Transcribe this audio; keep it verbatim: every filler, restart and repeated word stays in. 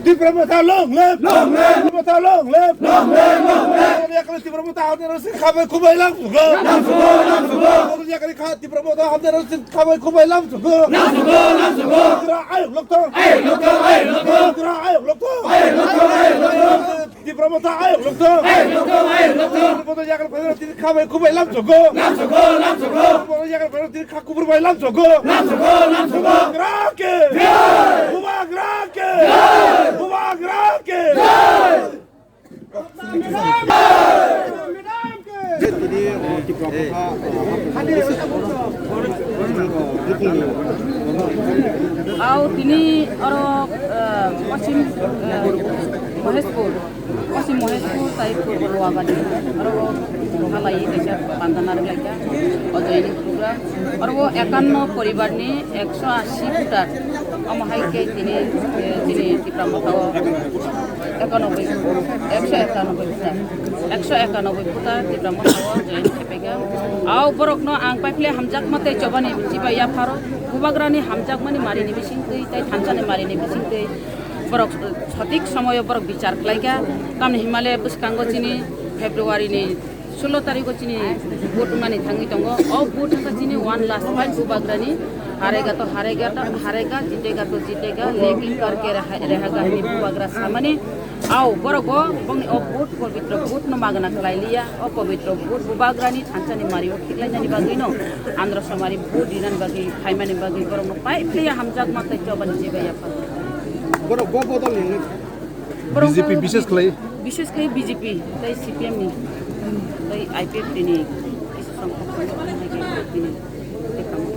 Tipra Motha long live! Long live! Tipra Motha long live! Long live! Long live! Yakni Tipra Motha hamya rosing khabai kubai lam sugo! Lam sugo! Lam sugo! Yakni kha Tipra Motha hamya rosing khabai kubai lam sugo! Lam sugo! Lam sugo! Tipra ayuk lokthong! Ayuk lokthong! Ayuk lokthong! Tipra ayuk lokthong! Ayuk lokthong! Ayuk lokthong! Tipra Motha ayuk lokthong! Ayuk lokthong! Ayuk lokthong! Tipra Motha yakni phaina tini khabai kubai lam sugo! Lam sugo! Lam sugo! Tipra Motha yakni phaina tini kha kubur bai lam sugo! Lam sugo! Lam sugo! Bubagra ke! Jai! Bubagra ke! Jai! Bubagra ke! Jai! Au tini oro, eh, Paschim, eh, Maheshpur, Paschim Maheshpur tai Purbo Noagarni oro halai kaisa bandana rwlaikha o joining program. Oro ekanno poribarni ekso ashi voter, omo hai khe tini, eh, chini Tipra Motha o ekanoboi, ekso ekanoboi voter, ekso ekanoboi voter Tipra Motha o join khaiphaikha. Au borokno ang paiphle hamjakma tei chobani chibai yapharo, Bubagrani hamjakmani marini bisingtwi tei thansani marini bisingtwi borok sothik somoyo borok bichar khlaikha. Tamni himale bwskango chini February ni sulo tarikh o chini vote wngnani thangwi tongo. O vote wngkha chini one last fight Bubagrani. Harega to harega, to harega, jitega to jitega, lekin karke reha-, rehega hini Bubagra samani. Au, borok bo bongni o vote, pobitro vote no magna khlai liya. O pobitro vote Bubagrani thansani mario khiklainani bagwi no Andhra somari vote rinani bagwi, phaimani bagwi borok no paiphle hamjakma tei chobani chibai yapha. Borok bo bodol ni Borok B J P wngkha bishes khlai. Bishes khlai B J P, tei C P M ni, tei I P F T ni, kisa songkok tini. Tei kamo.